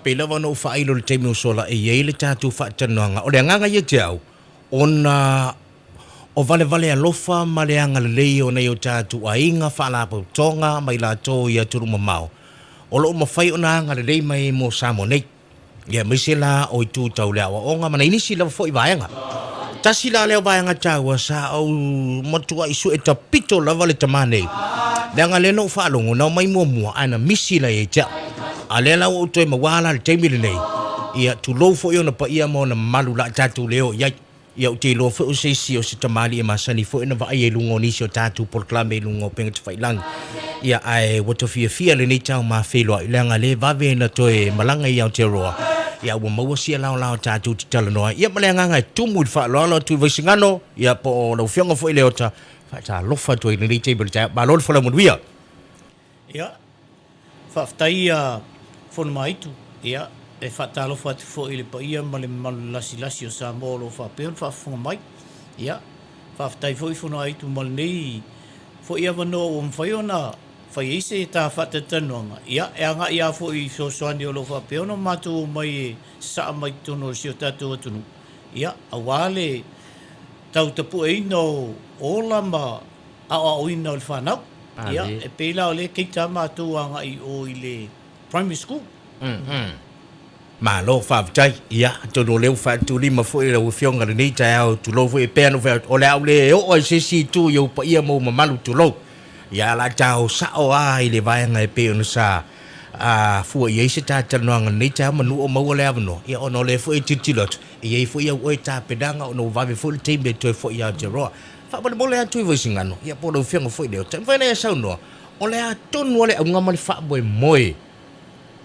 Pei lava ona ou faailo i le taimi ua sola e i ai le tatou faatalanoaga. O le agaga ia te au, ona o valevale alofa ma le agalelei o nai o tatou aiga, faalapotopotoga ma i latou i atunuu mamao, o lo o mafai ona agalelei mai mo Samoa nei. Ia aemaise la o itu tau le aoaoga ma nai nisi lava foi vaega. Tasi la lea vaega taua sa ou matuai sue tapito lava le tama nei, leaga lea na ou faalogo na omai muamua ae na misi la ia te au. A lea la ua ou toe maua la i le taimi lenei, ia tulou foi ona paia ma ona mamalu la tatou le o i ai. Ia ou te iloa foi o se isi o se tamalii e masani foi ona vaaia i luga o nisi o tatou polokalame i luga o upega tafailagi. Ia ae ua ta fiafia lenei tau ma feiloai leaga lea e vave ona toe malaga i Aotearoa. Ia ua maua sia laolao tatou te talanoa ai. Ia ma le agaga e tumu i le faaaloalo atu i Vaisigano, ia po o lau Afioga foi Leota, faatalofa atu ai i lenei taimi o le taeao. Malo le folau manuia. Ia, faafetai ia Fonomaitu. Ia, e faatalofa atu foi i le paia ma le mamalu lasilasi o Samoa o lo o faapea ona faafofoga mai. Ia, faafetai foi Fonoaitu mo lenei foi avanoa ua mafai ona fai ai se ta faatalatalanoaga. Ia, e agai lava foi i fesoasoani o lo o faapea ona matou omai e sasaa mai totonu o si o tatou atunuu, ia, aua le tau tapueina o ola ma aoaoina o le fanau. Ia, e pei la o lea e keita lava matou agai i o i le primary school. Malo faafetai. Ia, atonu o lea ua faatulima foi e lau Afioga i lenei taeao, tulou foi e pei ona ou fai atu, o le a ou le oo ai i se isi itu i ou paia ma ou mamalu, tulou. Ia, ae o le a ta o sao lava i le vaega e pei ona sa fua i ai se ta talanoaga i lenei taeao manu o maua le avanoa, ia ona o lea foi e tilotilo atu, e i ai foi au oe tapenaga ona ua vave foi le taimi e toe foi i Aotearoa. Faamolemole atu i Vaisigano, ia po o lau Afioga foi Leota, e mafai ona e saunoa, o le a tonu lava le auga ma le faamoemoe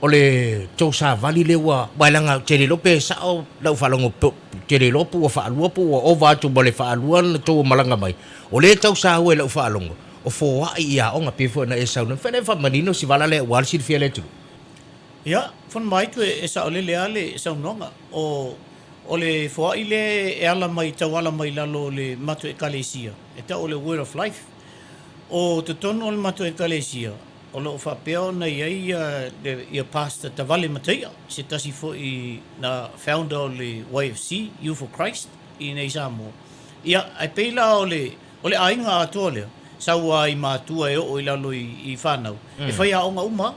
o le tou savali lea ua, aua leaga ou te le iloa pe sao lau faalogo, ou te le iloa po ua faalua po ua ova atu ma le faalua ona tou malaga mai. O lea e tau saua i lau faalogo, o foai i aoga, pei foi ona e saunoa. E mafai ona e faamanino si vala lea aua le silafia e le atunuu? Ia, Fonomaitu, e saolele lava le saunoaga. O O le foai lea e ala mai, tauala mai lalo o le matou Ekalesia, e tau o le Word of Life. O totonu o le matou Ekalesia, o lo o faapea ona i ai ia Pastor Tavale Mataia, se tasi foi na founder o le YFC, Youth for Christ, i inei i Samoa. Ia, ae pei la o le, o le aiga atoa lea, sau lava i matua e oo i lalo i fanau, e fai aoga uma lava.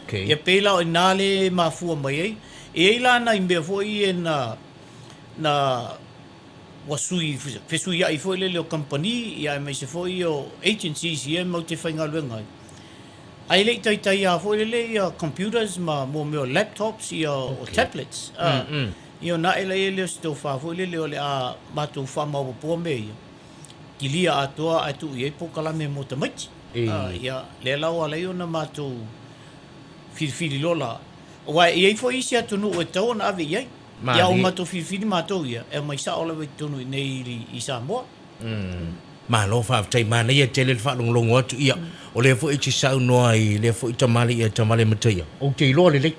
Okay. Ia pei la o i ina lea e mafua mai ai. E i ai la nai mea foi ia na, na ua sui, fesuiai foi lele o kamupani, ia aemaise foi o agencies ia e matou te faigaluega ai. Ae le i taitai lava foi lele ia computers ma mo mea o laptops ia o tablets. Mm, mm. Ia ona ae lea o se tofa foi lele o le a matou faamaopoopoa mea ia. Kilia atoa ae tuu i ai polokalame mo tamaiti. Ia, lea la ua ala ai ona matou filifili loa la. Aua e i ai foi isi atunuu e tatau ona ave i ai. Ia, ua matou filifili matou ia, e aumai sao lava i totonu i inei i Samoa. Malo faafetai, manaia tele le faalogologo atu. Ia, o lea foi e te saunoa i lea foi tamalii ia Tavale Mataia, ou te iloa lelei.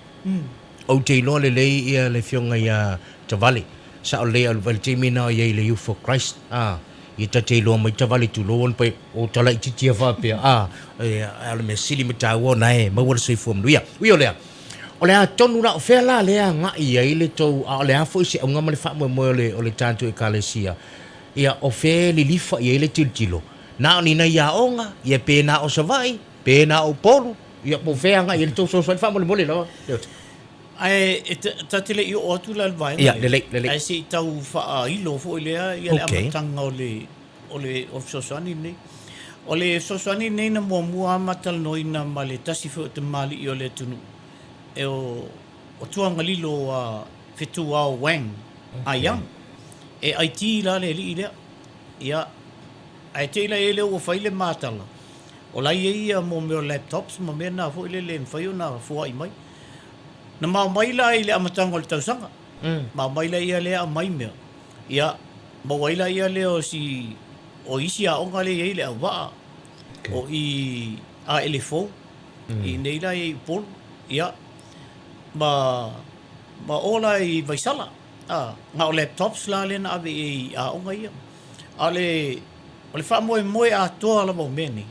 Ou te iloa lelei ia le afioga ia Tavale, sao lelei au i le taimi na o i ai i le Youth for Christ, a, ia ta te iloa mai Tavale tulou ona pai, o ta laitiiti ia faapea, a, ia, a o le mea sili ma taua ona e maua le soifua manuia. Ui o lea, o le a tonu la, o fea la lea agai i ai le tou, a o le a foi se auga ma le faamoemoe o le, o le tatou Ekalesia, ia, o fea e lilifa i ai le tilotilo? Na o ni nai aoga, ia pe na o Savaii, pe na o Upolu, Ia, po o fea e agai i ai le tou fesoasoani faamolemole lava, Leota. Ae e ta te le i oo atu la i le vaega lea. Ia, lelei, lelei. Ae se i tau faailo foi lea ia le amataga o le, o le, o le fesoasoani lenei. O le fesoasoani lenei na muamua lava ma talanoaina ma le tasi foi o tamalii o le atunuu, e o, o Tuagalilo a Fetuao Wang Aiyang. E IT la le alii lea. Ia, ae te i la i ai lea ua fai le matala, O la e i ai ia mo mea o laptops ma mea na foi lele e mafai ona foai mai. Na ma omai la i le amataga o le tausaga. Ma omai la ia lea aumai mea. Ia, maua ai la ia lea o si, o isi aoga lea e i ai i Leauvaa, o i Aelefou, i inei la e i ai i Upolu, ia, ma, ma o la i Vaisala. A, na o laptops la lea na ave i ai i aoga ia. A o le O le faamoemoe atoa lava o mea nei,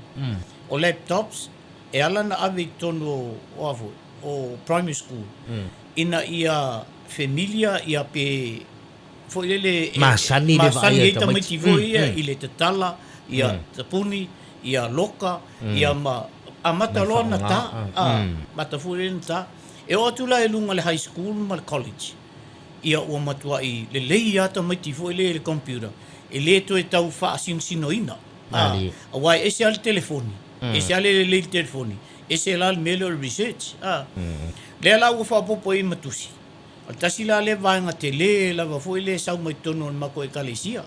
o laptops e ala ona ave i totonu o, o a foi, o primary school, ina ia familiar ia pe foi lele e Masani le masani vaai a ai tamaiti. tamaiti foi ia i le tatala ia tapuni ia loka ia ma Ma amata le loa ona faaaoga ta, a. a, amata foi lele ona ta. E oo atu la i luga i le high school ma le college, ia ua matuai lelei lava tamaiti foi lea i le computer, e le toe tau faasinosinoina, a, Malie. aua e ese lava le telefoni, ese lava le lelei i le telefoni, ese la le mea lea o le research, a. Lea la ua faaopoopo i ai ma tusi. O le tasi la lea vaega tele lava foi lea e sau mai totonu o le matou Ekalesia,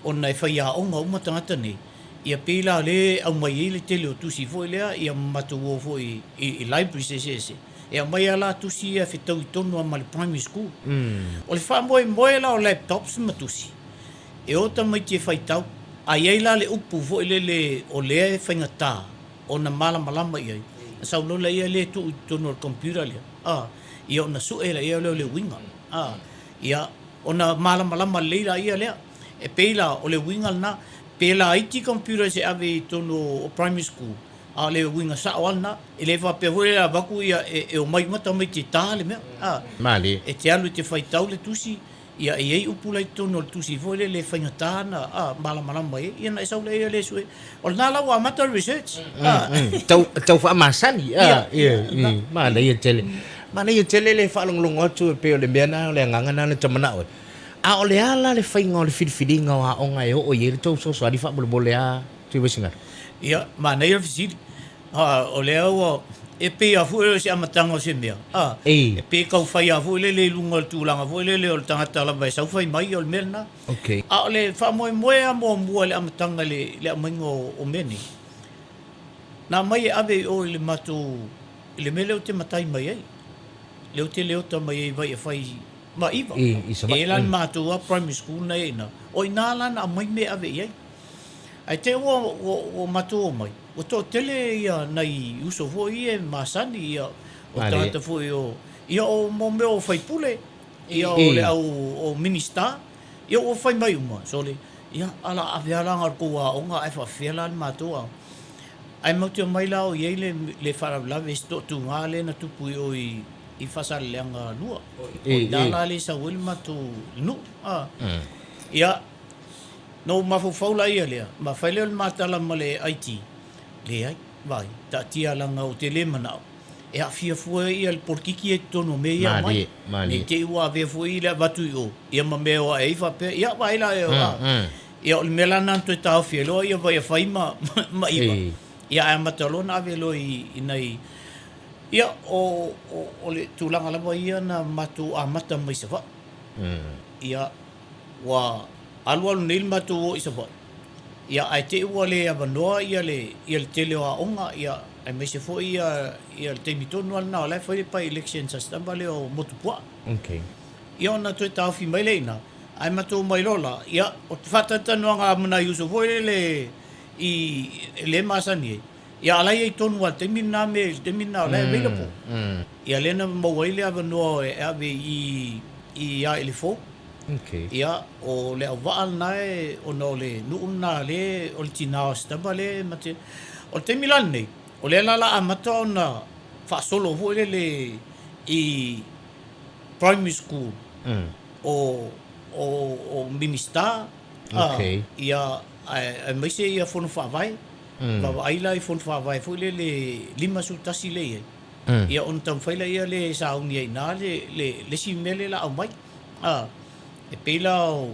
ona e faiaoga uma tagata nei, ia pei la o lea e aumai ai le tele o tusi foi lea, ia ma matou o foi i libraries eseese, e aumai lava la tusi ia e fetaui tonu lava ma le primary school. O le faamoemoe la o laptops ma tusi, e o tamaiti e faitau, a i ai la le upu foi lele o lea e faigata ona malamalama i ai, ona sau loa lea lea e tuu i totonu o le computer lea, a, ia ona sue laia lea o le uiga, a, ia ona malamalama lelei laia lea. E pei la o le uiga lena, pe laiti computers e ave i totonu o primary school, a o le uiga sao lava lena. E le faapea foi lea e avatu ia e omai uma tamaiti e ta le mea, a, Malie. e te alu e te faitau le tusi, Ia, e i ai upu la i totonu o le tusi foi lele e faigata ona malamalama i ai, ia ona e sau lea lea e sue. O lena la ua amata le research. Tau, tau faamasani. Ia, Ia, ia, manaia tele. Manaia tele le faalogologo atu e pei o le mea lena, o le agaga lena na ta manao ai. A o le a la le faiga o le filifiliga o aoga e oo i ai le tou fesoasoani faamolemole a Tuivaisigalo? Ia, manaia le fesili. A, o lea ua, e pei lava foi o se amataga o se mea, a, Ei. e pei tau fai lava foi lele i luga o le tulaga foi lele o le tagata lava e sau fai mai, o le mea lena. Okay. A o le faamoemoe lava muamua i le amataga i le, le aumaiga o, o mea nei, na aumai e ave i o i le matou, i le mea lea ou te matai mai ai, lea ou te leota mai ai i Vaiafai ma Iva. I, i E Savaii. i ai la le matou lava primary school na i ai i ina. O i ina la na aumai mea e ave i ai. Ae te i ua, ua, ua matou omai, Ua toatele ia nai uso foi ia e masani ia o tagata foi o ia o mo mea o faipule ia o le au o Minista ia ua fai mai uma sole ia ala ave ala na o le tou aoga ae faafefea la le matou aoga ae matou te omai la o iai le le faalavelave se toatuga lea na tupu i o i i Faasaleleaga 2 o ina la le sau ai le matou nuu a ia Na ou mafaufau la ia lea, ma fai lea o le ma tala ma le IT, Leai, vaai, taatia leaga ou te le manao e aafia fua ia le polokiki ia i totonu o mea ia e aumai. Ne i te i ua avea foi le avatu i o, ia ma mea e o ae ai faapea, ia vaai la e o, a. Ia o le mea la lena na toe taofi ai loa ia Vaiafai ma, ma Iva, ia ae amata loa ona ave loa i, i nai, ia o, o, o le tulaga lava ia na matou amata mai Savaii. Ia, Ua alualu nei le matou o i Savaii, ia ae te i ua le avanoa ia le ia le tele o aoga, ia aemaise foi ia ia le taimi tonu lava lena o la e fai le by election sa sitama lea o Motupuaa. Okay. Ia ona toe taofi mai lea i ina, ae matou omai loa la, ia o te faatalatalanoaga ma nai uso foi lele i le masani ai, ia a la e i ai tonu lava i le taimi lena me i le taimi lena o la e available. Ia lea na maua ai le avanoa e ave i i Aelefou. Okay. Ia, o le auvaa lena e, ona o le nuu lena le, o le tina o si tama le mate. O le taimi la lenei, o lea la la amata ona faasolo foi lele i primary school o, o, o Minista, Okay. ia, aemaise ia Fono Faavae. Vaavaai la i Fono Faavae foi lele 51 lea e i ai. Ia ona taumafai laia lea e sauni ai i ina le, le, le isi mea lea o le a aumai. A, e pei la o,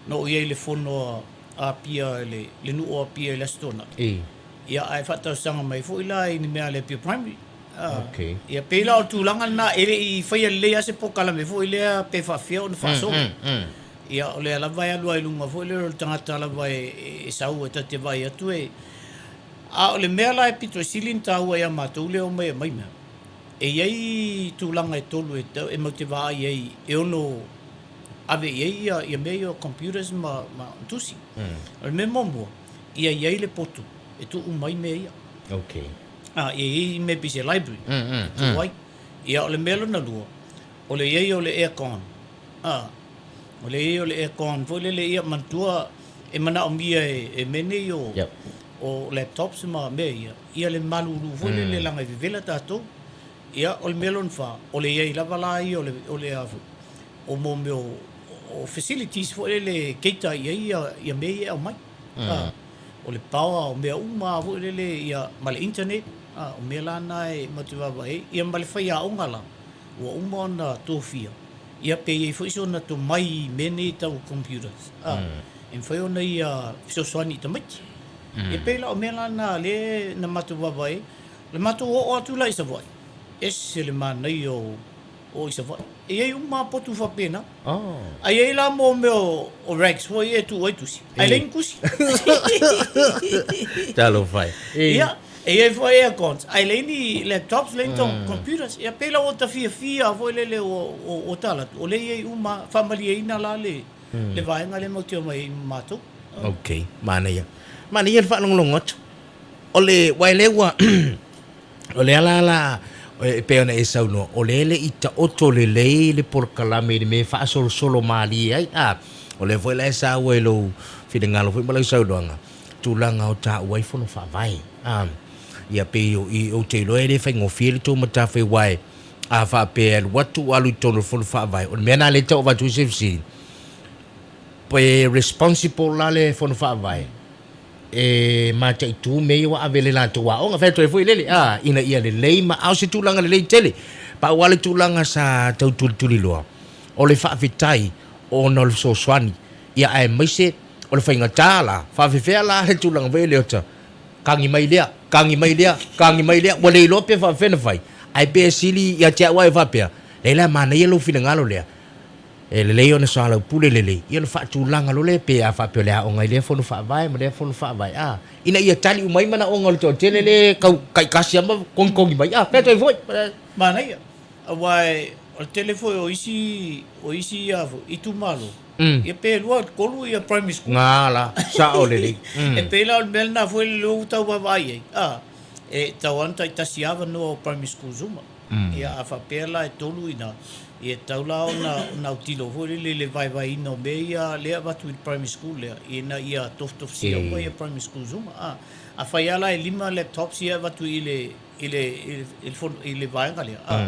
na ou i ai i le fono a Apia, le, le nuu o Apia i le Aso Toonai. Ia, ae faatalosaga mai foi la i ni mea a le Apia Primary. A, Okay. Ia, pei la o le tulaga lena, e le i faia lelei lava se polokalame foi lea pe faapefea ona faasolo. Ia, o lea lava e alu lava i luga foi lea o le tagata lava e, e sau e ta te vaai atu e, A o le mea la e pito sili ona taua ia matou lea e omai e aumai mea, e i ai tulaga e tolu e e matou te vaai ai e ono ave i ai ia, ia mea ia o computers ma, ma tusi. O le mea muamua, ia i ai le potu e tuu uma ai mea ia. Okay. A, ia i ai mea pei se library e tuu ai. Ia, o le mea lona lua, o le i ai o le aircon. A, o le i ai o le aircon foi lele, ia manatua e manaomia e mea nei o, o laptops ma mea ia, ia le malulu foi lele leaga e vevela tatou. Ia, o le mea lona fa, o le i ai lava la ia o le, o le a foi, o mō mea o, o facilities foi lele e cater i ai ia, ia mea ia e aumai. A, o le power, o mea uma lava foi lele ia, ma le internet, a, o mea la na e matou te vaavaai ai. Ia ma le faiaoga la, ua uma ona tofia, ia pe i ai foi sona tomai i mea nei tau computers, a, e mafai ona ia fesoasoani i tamaiti. E pei la o mea la na lea na matou vaavaai ai. O le matou oo atu la i Savaii, ese le manaia o o i Savaii. E i ai uma lava potu faapena. Ae i ai la mo mea o rags foi ia e tuu ai tusi, ae leai ni tusi. Talofa e. Ia, e i ai foi aircons, ae leai ni laptops, leai ni computers. Ia pei la ua ta fiafia foi lele ua tala atu, o lea e i ai uma lava, faamalieina la le vaega lea matou te omai ai ma matou. Okay, manaia. Manaia le faalogologo atu. O le, aua o lea ua, o le ala la e pei ona e saunoa, o lea e le i taoto lelei le polokalame i le mea e faasolosolo malie ai. A, o lea foi la e saua i lou finagalo foi ma lau saunoaga, tulaga o taua ai fono faavae. A, ia pei o i, ou te iloa e le faigofie le tou matafaioi aua e, a faapea e alu atu ua alu i totonu o le fono faavae, o le mea lena lea e tau avatu ai se fesili, pe responsible la le fono faavae e mataitu mea ia ua ave i le latou aoga. Fai atu ai foi lele, a, ina ia lelei ma a o se tulaga lelei tele. Pau lava le tulaga sa tau tulituliloa, o le faafetai ona o le fesoasoani, ia aemaise o le faigata la, faafefea la le tulaga foi lea ota kagi mai lea, kagi mai lea, kagi mai lea, ua le iloa pe faafefea ona fai, ae pei e sili ia te au lava e faapea, leai la e manaia lou finagalo lea, E lelei ona soalaupule lelei, ia ona faatulaga loa lea pe a faapea o le aoga i lea fono faavae ma lea fono faavae, a, ina ia tali uma ai manaoga o le toatele lea e kau taitasi lava ma kogikogi mai, a, pea atu ai foi. Manaia, aua o le tele foi o isi, o isi a foi itumalo, ia pe lua tolu ia primary school. Nga la, sao lelei. E pei la o le mea lena foi lea ua tau vaavaai ai, a, e tatau lava ona taitasi avanoa o primary schools uma. Ia a faapea la e tolu ina, ia e tatau la ona ona autilo foi lele i le vaevaeina o mea ia lea e avatu i le primary school lea, ina ia tofutofusia uma ia primary schools uma. A, afai lava la e lima laptops ia e avatu i le i le i le i le fono i le vaega lea, a,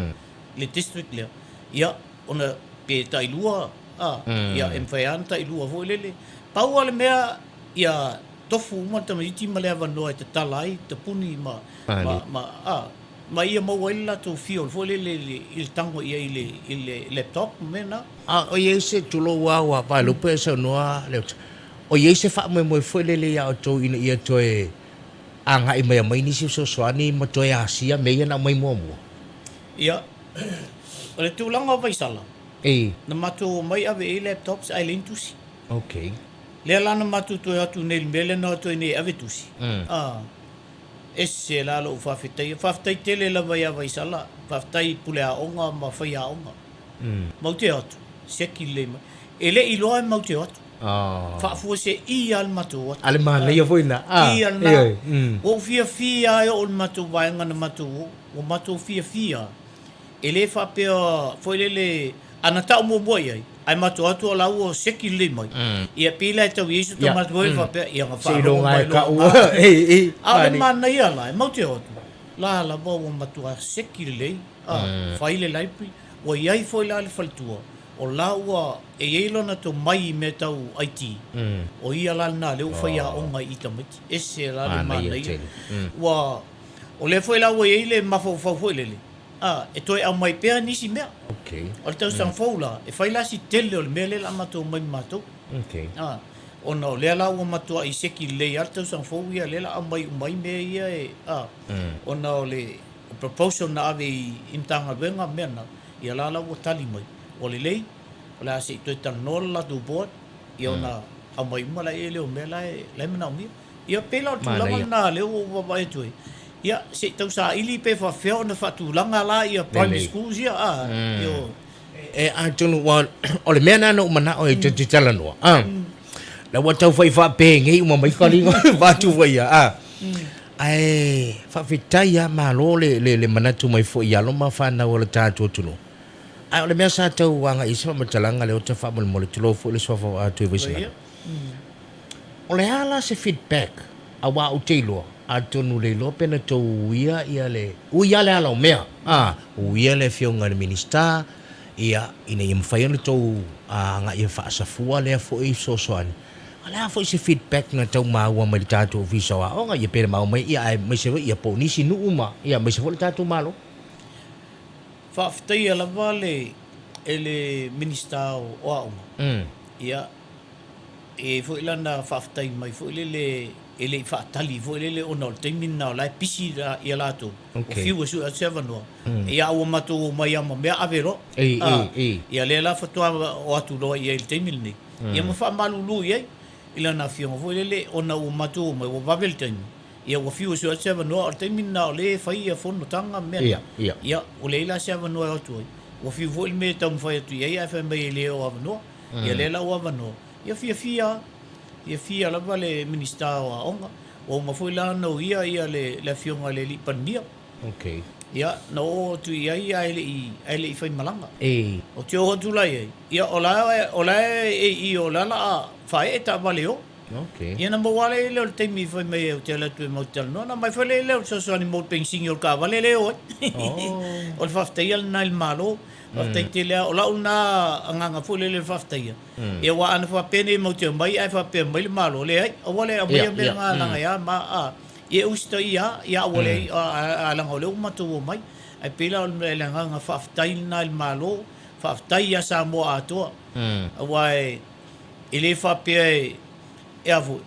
i le district lea, ia ona pe tailua, a, ia e mafai lava ona tailua foi lele. Pau lava le mea ia tofu uma le tamaiti ma le avanoa e tatala ai tapuni ma ma ma a, Ma ia maua ai le latou feel foi lele i le tago i ai i le laptop ma mea na. A o i ai se, tulou lava ua vaelupe e saunoa Leota, o i ai se faamoemoe foi lele ia outou ina ia toe agai mai aumai nisi fesoasoani ma toe asia mea ia na aumai muamua? Ia, o le tulaga o Vaisala, na matou omai ave i ai laptops ae leai ni tusi. Okay. Lea la na matou toe o atu nei i le mea lea na o atu ai nei e ave tusi. A. Ese la lou faafetai. Faafetai tele lava ia Vaisala, faafetai i puleaoga ma faiaoga. Matou te o atu, seki lelei mai. E le i iloa e matou te o atu. Faafuasei lava le matou o atu. A le manaia foi lena. Ki a lena. Ua ou fiafia lava e oo i le matou vaega na matou o. Ua matou fiafia lava. E le faapea foi lele, a na tau muamua i ai, ae matou o atu o la ua seki lelei mai, ia pei la e tau i ai so ta manatu foi faapea, ia na faalogo mai loa. A o le manaia la, e matou te o atu, la lava ua matua seki lelei, a, fai le library, ua i ai foi la le faletua, o la ua, e i ai lona tomai i mea tau IT, o ia la lena lea ua faiaoga i tamaiti, ese la le manaia. Ua, o lea foi la ua i ai le mafaufau foi lele, A, e toe aumai pea nisi mea. Okay. O le tausaga fou la, e fai la si tele o le mea lea o le a matou omai ma matou. Okay. A, ona o lea la ua matuai seki lelei lava le tausaga fou ia, lea o le a aumai uma ai mea ia e, a, ona o le proposal na ave i, i Matagaluega ma mea na, ia la la ua tali mai, ua lelei, o le a se i toe talanoa le latou board, ia ona aumai uma laia lea o mea la e, la e manaomia. Ia pei la o le tulaga lena lea ua ou vaavaai atu ai, ia se i tau saili pe faapefea ona faatulaga la ia primary schools ia a, ioe. E atonu ua, o le mea lena na ou manao ai ta te talanoa, a, la ua tau fai faapenei uma mai kaliga vaeatu foi ia, a, ae faafetai lava, malo le, le, le manatu mai foi i alo ma fanau a le tatou atunuu. Ae o le mea sa tau agai i ai se faamatalaga lea ou te faamolemole, tulou foi le suafa o Tuivaisenaga. O le a la se feedback aua ou te iloa? Atonu le iloa pe na tou uia ia le, ui a le ala o mea, a, uia le Afioga i le Minisita, ia, ina ia mafai ona tou agai e faasafua lea foi fesoasoani. A o le a foi se feedback na tau maua mai le tatou Ofisa o Aoga, ia pe maua mai, ia aemaise foi ia po o nisi nuu ma, ia aemaise foi le tatou Malo. Faafetaia lava le e le Minisita o Aoga, ia, e i ai foi lana faafetai mai foi lele e le i faatali foi lele ona o le taimi lena o la e pisi ia latou, ua fiu e sue atu se avanoa, ia a ua matou omai lava ma mea ave loa. Ia lea la faatoa o atu loa i ai i le taimi lenei, ia ma faamalulu i ai i lana afioga foi lele ona ua matou omai ua vave le taimi, ia ua fiu e sue atu se avanoa, a o le taimi lena o lea e fai ia fonotaga ma mea na, ia ua leai la se avanoa e o atu ai. Ua fiu foi le mea e taumafai atu i ai ae fai mai e le o avanoa. Ia lea la ua avanoa, ia fiafia, fiafia lava le Minisita o Aoga. Ua uma foi la ona uia ia le, le Afioga i le Alii Palemia. Okay. Ia, na oo atu i ai ae le i, ae le i fai malaga. Ou te oo atu la i ai, ia o la e, o la e i i o la o le a faaee taavale e o. Okay. Ia na maua lava lea o le taimi fai mai ai ou te alu atu e matou te talanoa, ona aumai foi lea o le fesoasoani mo le penisini o le taavale lea e o ai. Oh. O le faafetaia lena i le Malo. Faafetai tele lava. O lau lena agaga foi lele o le faafetaia, ia aua ana faapea nei matou te omai ae faapea mai le Malo, leai, aua le aumaia mea na leaga e a ma a, ia e usitaia lava, ia aua leai, a leaga o lea ua matou omai. Ae pei la o le agaga faafetai lena i le Malo, faafetai ia Samoa atoa, aua e le faapea e a foi,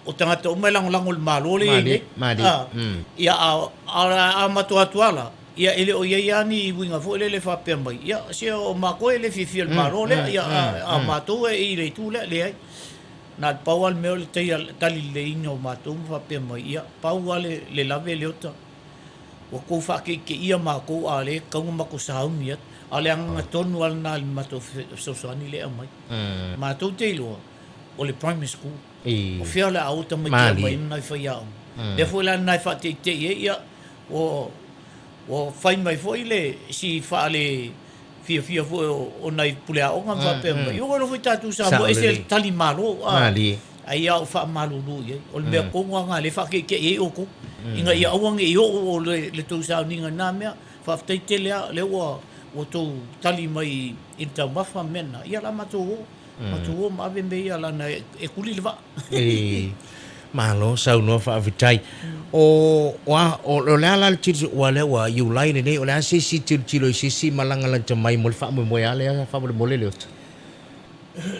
o tagata uma e lagolago i le Malo lea e i ai nei. Malie, malie. Ia, a matou atu lava la, ia e le o i ai lava ni uiga foi lele faapea mai, ia se o matou e le fiafia i le Malo lea, ia a o matou e i le itu lea, leai. Na o le pau lava le mea o le tali leleiina o matou ma faapea mai, ia pau lava le lave Leota, ua tou faakeikeia matou a o lea e tatau ona matou sauni atu. A o le agaga tonu lava lena i le matou fesoasoani lea e aumai. Matou te iloa, o le primary school. O fea o le a o tamaiti e aumai ai nai faiaoga. Lea foi la lena e faateitei ai, ia, ua, ua fai mai foi le si faale fiafia foi o nai pule aoga ma faapea mai, ia ua iloa foi tatou Samoa e ese le tali malo, a, a ia o faamalulu i ai. O le mea tonu lava lena o lea e faateitei ai outou, ina ia aua ne i oo le tou sauniga i na mea. Faafetai tele lava, o lea ua outou tali mai i le taumafa ma mea na, ia o le a matou o. Matou o ma ave mea ia leaga e kuli le vaa. Malo saunoa faafetai. O o o le a la le tilotilo aua o lea ua Iulai lenei o le a se isi tilotilo i se isi malaga lata mai mo le faamoemoe a lea faamolemole Leota?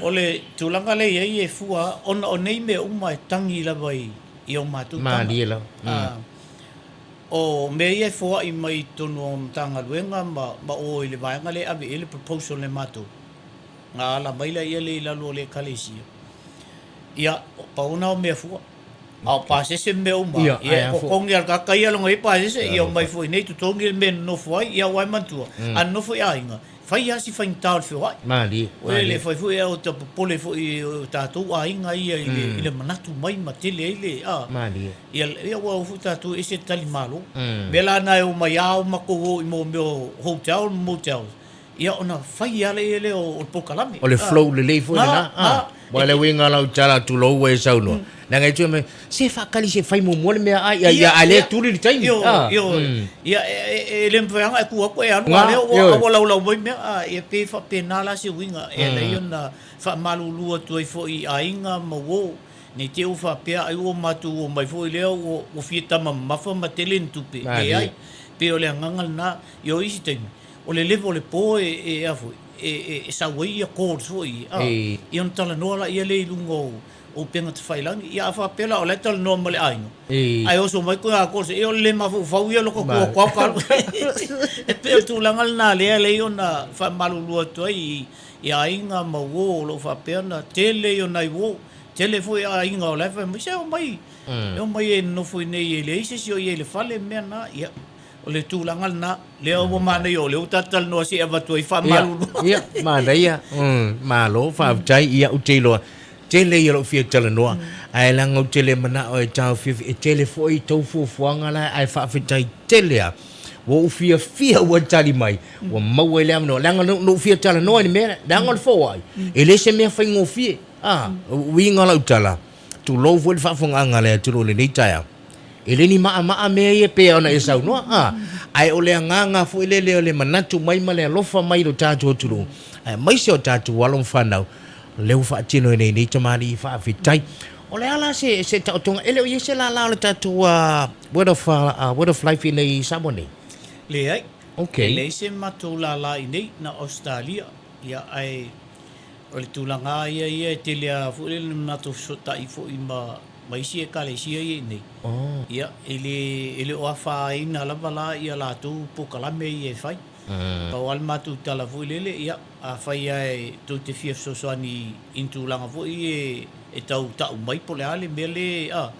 O le tulaga lea e i ai e fua ona o nei mea uma e tagi lava i o matou taga. Malie lava. O mea ia e foai mai i totonu o Matagaluega ma o i le vaega lea e ave i ai le proposal e matou. Na ala mai laia lea i lalo o le Ekalesia. Ia, pau na o mea fua. A o pasese ma mea uma, ia, ia e totogi a le tagata ia lona ia pasese, ia omai foi nei totogi le mea e nonofo ai, ia aua e manatua, a nonofo i aiga, fai lava si faigata o le feoai. Malie, malie. E le fai foi e ta popole foi i o tatou aiga ia i le, i le manatu mai ma tele ai le, a. Malie. Ia, ia ua o foi tatou e ese le tali malo. Mea la na e omai a o matou o i mo mea o hotel ma motels, Ia ona fai lava lea o le polokalame. O le flow lelei foi lena. Aua o le uiga o lau tala tulou ua e saunoa, leaga e tu mai, se faatali se i fai muamua le meaai, ia a o lea e tuli le taimi. Ioe, ia e le mafai lava ona e tu atu e alu, a o lea ua laulau mai mea. Ia pei e faapena la se uiga e ala ai ona faamalulu atu ai foi i aiga ma uo, ne i te i ua faapea ai ua matou omai foi lea ua fia tama mamafa ma tele ni tupe. Leai, pei o le agaga lena. Ia o isi taimi, O le level o le po e, e, a foi, e, e, e sau ai ia chords foi, a, ia ona talanoa laia lea i luga o, o upega tafailagi. Ia a faapea la o la e talanoa ma le aiga, ae oso mai koe a chords, ia o le le mafaufau ia lota tua koa ka alu. E pei o le tulaga lena lea e ala ai ona faamalulu atu ai i, i aiga ma uo o lo o faapea ona tele ia o nai uo, tele foi aiga o la e fai mai, se omai, e omai e nonofo i inei e leai se isi o i ai i le fale ma mea na, ia. O le tulaga lena, lea ua manaia o lea ua tatou talanoa se i avatu ai faamalulu. Ia, ia, manaia. Malo, faafetai. Ia, ou te iloa, tele ia lou fia talanoa, ae leaga ou te le manao e taofiofi, e tele foi tou fuafuaga la, ae faafetai tele lava. Ua ou fiafia ua tali mai, ua maua ai le avanoa, leaga na ou fia talanoa i le mea lea, leaga o le foai, e le se mea faigofie. A, uiga o lau tala, tulou foi le faafofogaaga a le atunuu i lenei taeao. E le ni maʻamaʻa mea ia e pei ona e saunoa, a, ae o le agaga foi lele o le manatu mai ma le alofa mai i lo tatou atunuu, aemaise o tatou alo ma fanau, lea ua faatino ai nei tamalii faafetai. O le a la se, se taotoga, e le o i ai se lālā o le tatou Word of, Word of Life i inei i Samoa nei? Leai. Okay. E leai se matou lālā i inei, na o Ausetalia. Ia, ae o le tulaga lava ia ia e tele lava foi lele na matou fesootai foi ma ma isi Ekalesia ia i inei. Ia, e le, e le o afaina lava la ia latou polokalame ia e fai. Pau lava le matou tala foi lele, ia, afai lava e tou te fia fesoasoani i ni tulaga foi ia e tau ta'u mai po o le a le mea le, a,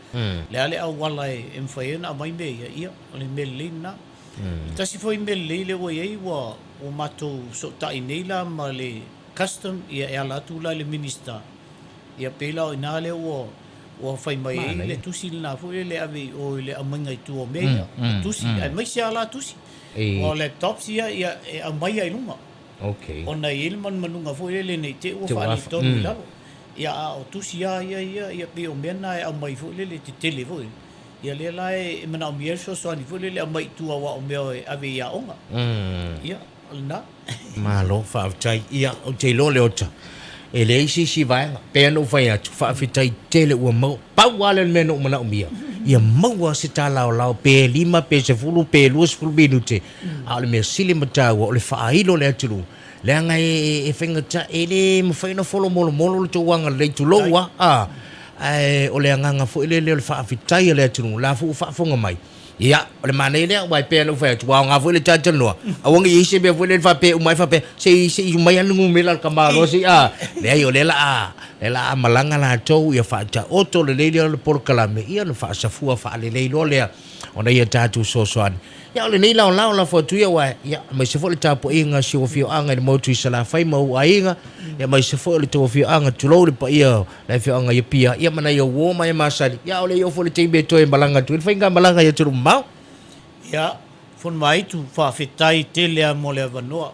le a le auala e mafai ai ona aumai mea ia, ia, o le mea lelei lena. Tasi foi mea lelei lea ua i ai, ua matou fesootai nei la ma le custom, ia e ala atu la i le Minisita, ia pei la o i ina lea ua ua fai mai ai le tusi lena foi lele e ave i o i le aumaiga i tua o mea ia, o tusi, aemaise lava la tusi. Aua o laptops ia, ia e aumai lava i luga. Ona e i ai le manumanuga foi lele ne i te i ua faaletonu i lalo. Ia a o tusi lava ia ia, ia pei o mea na e aumai foi lele tetele foi. Ia lea la e manaomia ai le fesoasoani foi lele e aumai i tua aua o mea e ave i aoga. Ia, o lena. Malo faafetai. Ia, ou te iloa Leota, e leai se isi vaega. Pei lava ona ou fai atu, faafetai tele ua maua. Pau lava lea o le mea na ou manaomia, ia maua se talaolao pe 5 pe 10 pe 20 minute, a o le mea sili ma taua, o le faailo o le atunuu, leaga e faigata, e le mafai ona folomolomolo le tou agalelei, tulou lava, a, ae o le agaga foi lele o le faafetai a le atunuu, o la foi ua faafofoga mai. Ia, o le manaia lea, aua e pei lava ona ou fai atu, ua aoga foi le talatalanoa, aua ne i i ai se mea foi lele faapea e uma ai faapea, se i se i mai lava le numera o le tamaloa se i, a. Leai, o lea o le a, lea o le a malaga latou, ia faataoto lelei lea o le polokalame, ia ona faasafua faalelei loa lea o nai a tatou fesoasoani. Ia, o lenei laolao lafo atu ia, aua, ia, aemaise foi o le tapuaiga a si ou afioaga i le motu i Salafai ma ou aiga, ia, aemaise foi o le tou afioaga, tulou le paia o le afioaga i Apia, ia ma nai ou uo ma e masani, ia a o le i oo foi i le taimi e toe malaga atu ai le faigamalaga i atunuu mamao. Ia, Fonomaaitu, faafetai tele lava mo le avanoa.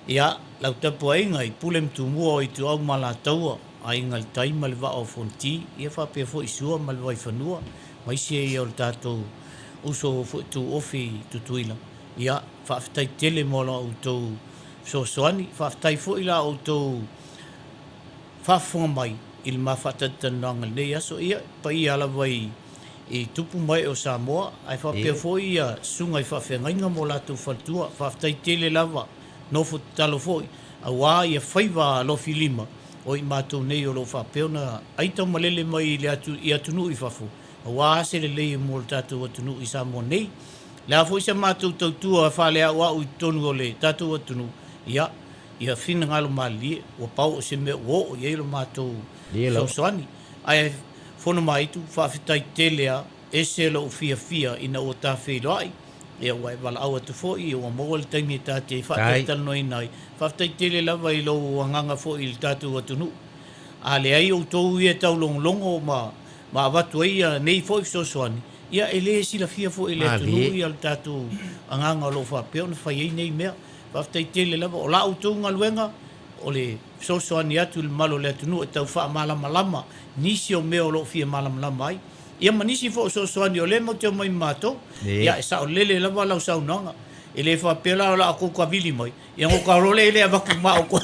Ia, lau tapuaiga i Pule ma Tumua o Ituau ma Alataua, Aiga i le Tai ma le Vaa o Fonoti, ia faapea foi Sua ma le Vaifanua, ma isi ia o le tatou uso foi tuofi i Tutuila. Ia, faafetai tele mo la outou fesoasoani, faafetai foi la outou faafofoga mai i le ma faatalatalanoaga i lenei aso. Ia, paia lava i i tupu ma ee o Samoa, ae faapea foi ia susuga i faafeagaiga ma o latou faletua. Faafetai tele lava, nofo tatalo foi, aua ia faiva alofi lima o i matou nei o lo o faapea ona aitaumalele mai i le atu, i atunuu i fafo, aua se lelei mo le tatou atunuu i Samoa nei. O le a foi sa matou tautua faaleauau i totonu o le tatou atunuu, ia, ia finagalo malilie, ua pau o se mea ua oo i ai lo matou fesoasoani. Ae Fonomaaitu, faafetai tele a, ese lou fiafia ina ua ta feiloai, ia ua e valaau atu foi, ia ua maua le taimi e ta te faatalatalanoaina ai. Faafetai tele lava i lou agaga foi i le tatou atunuu. A leai outou ia e taulogologo ma ma avatu ai ia nei foi fesoasoani, ia e le silafia foi e le atunuu ia le tatou agaga o lo o faapea ona fai ai nei mea. Faafetai tele lava. O la outou galuega, o le fesoasoani atu i le mamalu o le atunuu e tau faamalamalama nisi o mea o lo o fia malamalama ai, ia ma nisi foi o fesoasoani o lea matou te omai ma matou. Ia, e saolele lava lau saunoaga. E le faapea la o le a outou tavili mai, ia ona outou loa lea e le avatu ma outou.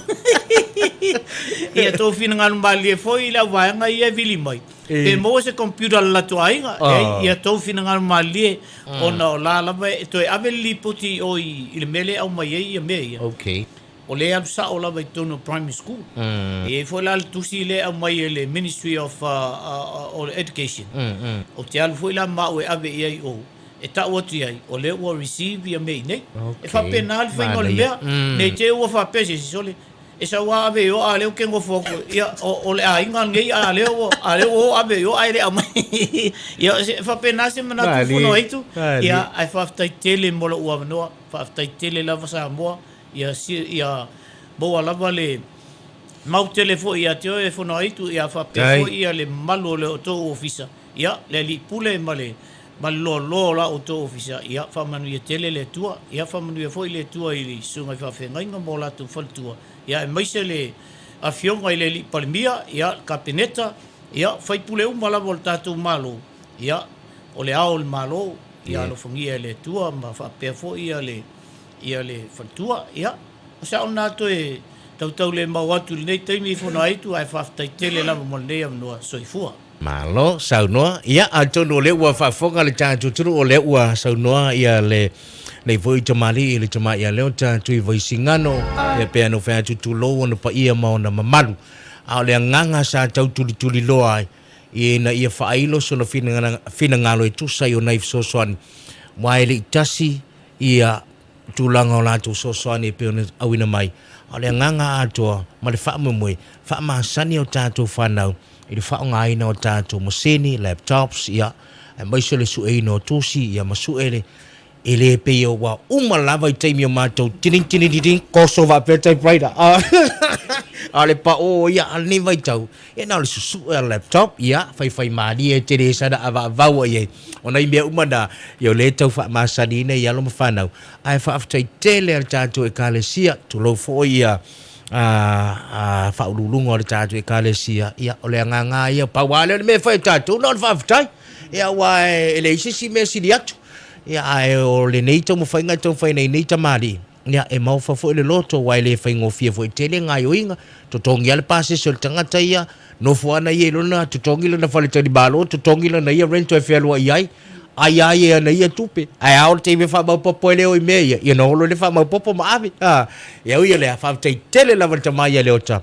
Ia outou finagalo malilie foi i le auvaega ia e vili mai, pe maua se computer a le latou aiga, leai, ia outou finagalo malilie ona o la lava e toe ave le lipoti i o i le mea lea e aumai ai ia mea ia. O lea e alu sao lava i totonu o primary school. E i ai foi la le tusi lea e aumai e le Ministry of Education. Ou te alu foi la ma au e ave i ai i o, e tau atu i ai, o lea ua receive ia mea i inei. E faapena le faiga o le mea, ne i te i ua faapea se isi, sole, e sau lava ave i o, a o lea ou te nofo atu, ia, o le aiga lenei, a o lea ua, a o lea ua o ave i o ae le aumai. Ia, e faapena se manatu Fonoaitu, ia, ae faafetai tele mo lou avanoa, faafetai tele lava Samoa. Ia, ia maua lava le mau tele foi ia te oe e Fonoaitu, ia faapea foi ia le mamalu o le outou ofisa, ia, le alii pule ma le, ma le loaloa o la outou ofisa, ia faamanuia tele le Atua. Ia faamanuia foi le Atua i le susuga i faafeagaiga ma o latou faletua, ia aemaise le afioga i le alii Palemia, ia, le Kapeneta, ia, faipule uma lava o le tatou Malo, ia, o le Ao o le Malo, ia alofagia e le Atua ma faapea foi ia le ia le faletua. Ia, o se ao lena toe tautaulemau atu i lenei taimi Fonoaitu ae faafetai tele lava mo lenei avanoa. Soifua. Malo saunoa. Ia, atonu o lea ua faafofoga le tatou atunuu o lea ua saunoa ia le nei foi tamalii i le tama ia Leota Tuivaisigano, ia pei ona fai atu tulou ona paia ma ona mamalu. A o le agaga sa tau tulituliloa ai ina ia faailo sona finagalo e tusa i ona i fesoasoani, aua e le i tasi ia tulaga o latou fesoasoani e pei ona auina mai, a o le agaga atoa ma le faamoemoe, faamasani o tatou fanau i le faaaogaina o tatou masini, laptops, ia, aemaise o le sueina o tusi, ia, ma sue le, e le pei ua uma lava i taimi o matou tiling tiling tiling koso faapea typewriter a o le paʻō ia a lenei vaitau ia na o le susue a laptop ia faifai malie tele sana avaavaua i ai o nai mea uma na ia o lea e tau faamasaniina i alo ma fanau ae faafetai tele a le tatou ekalesia tulou foi ia a faauluuluga o le tatou ekalesia ia o le agaga ia pau lava lea o le mea e fai e tatou na o le faafetai ia aua e leai se isi mea sili atu ia ae o lenei taumafaiga e taumafai nei nei tamalii ia e maofa foi le loto aua e le faigofie foi tele gaoioiga totogi lava le pasese o le tagata ia nofo ana ia i lona totogi lona faletalimalo totogi lona ia rent e fealuai ai ai a ia ana ia tupe ae ao le taimi e faamaopoopo ai lea o i mea ia ia ona olo lea faamaopoopo ma ave a ia ui o lea faafetai tele lava i le tama ia Leota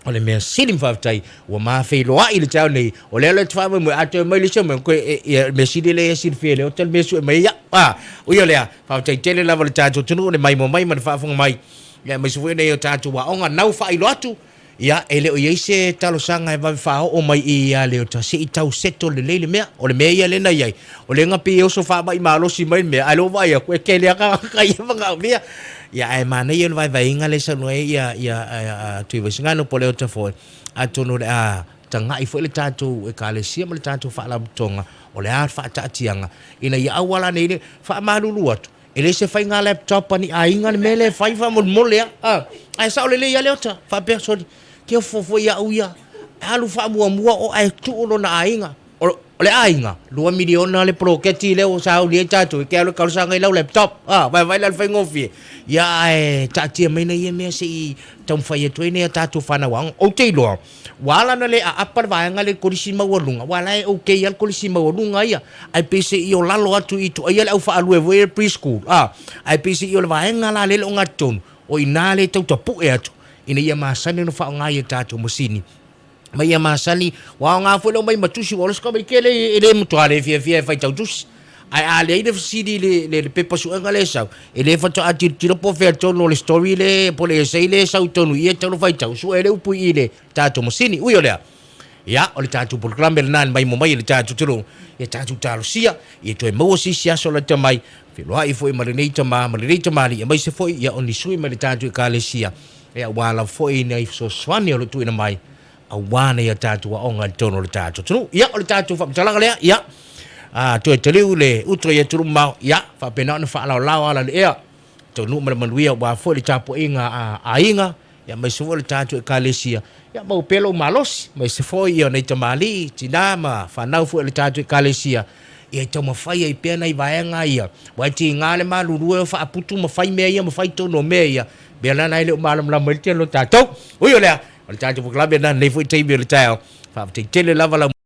O le mea sili ma faafetai, ua ma feiloai i le taeao nei, o lea la e te faamoemoe, a toe mai le isi mea, koe, e, ia, le mea sili lea e silafia e Leota le mea e sue mai ai au. A, ui o lea, faafetai tele lava i le tatou atunuu le maimoa mai ma le faafofoga mai, ia aemaise foi nai o tatou aoga nau faailoa atu, ia, e le o i ai se talosaga e vave faaoo mai i ia Leota, se i tau settle lelei le mea. O le mea ia lea na i ai, o lea na pei e oso faamai malosi mai le mea, ae o lea ua vaai atu, e tele lava ka ia manaomia. Ia ae manaia le vaevaeina lea e saunoa ai ia ia Tuivaisigano po o Leota foi, atonu o le a tagai foi le tatou Ekalesia ma le tatou Faalapotopotoga o le a le faataatiaga ina ia aua la ne i le faamalulu atu, e le se faiga laptop a ni aiga le mea lea e fai faamolemole a. A, ae sao lelei lava Leota, faapea soli, ke ofo foi au ia, alu faamuamua o ae tuu lona aiga. O le aiga, 2 miliona le poloketi lea ua sauni ai tatou, e te alu e talosaga i lau laptop, a, vaevae la le faigofie. Ia, ae taatia mai nai ia mea se i taumafai atu ai nai a tatou fanau aoga. Ou te iloa, ua ala ona le aapa le vaega lea i le kolisi maualuga, aua o la e okay lava le kolisi maualuga ia, ae pei se i o lalo atu i ituaia le au faalue foi lea pre-school, a, ae pei se i o le vaega la lea e le o gatonu, o i ina lea e tau tapue atu, ina ia masani ona faaaoga i a tatou masini. Ma ia masani, ua aoga foi le omai ma tusi, ua ola se tamaiti e le, e le matua le fiafia e faitau tusi. Ae a leai le fesili i le, le, le pepa suega lea e sau, e le faatoa tilotilo po o fea tonu o le story le, po o le essay lea e sau i totonu i i e tatau ona faitau, sue le upu i i le tatou masini. Ui o lea, ia, o le tatou polokalame lena i le maimoa mai e le tatou atunuu, ia tatou talosia, ia toe maua se isi aso lata mai, feiloai foi ma lenei tama ma lenei tamalii, aemaise foi ia o ni sui mai le tatou Ekalesia, E aua lava foi nai fesoasoani o lo o tuuina mai aua nai a tatou aoga i totonu o le tatou atunuu. Ia, o le tatou faamatalaga lea, ia, a, toe taliu le uto i atunuu mamao, ia, faapena ona faalaolao ala i le ea, taunuu ma le manuia aua foi le tapuaiga a aiga, ia, aemaise foi o le tatou Ekalesia, ia, maua pea lou malosi, aemaise foi ia nai tamalii, tina ma fanau foi a le tatou Ekalesia, ia e taumafai ai pea nai vaega ia, aua e tiga le malulu e o faaputu ma fai mea ia ma fai tonu o mea ia, Mea la na e le o malamalama ai le tele o tatou. Ui o lea, o le tatou polokalame lena i lenei foi taimi o le taeao. Faafetai tele lava lau.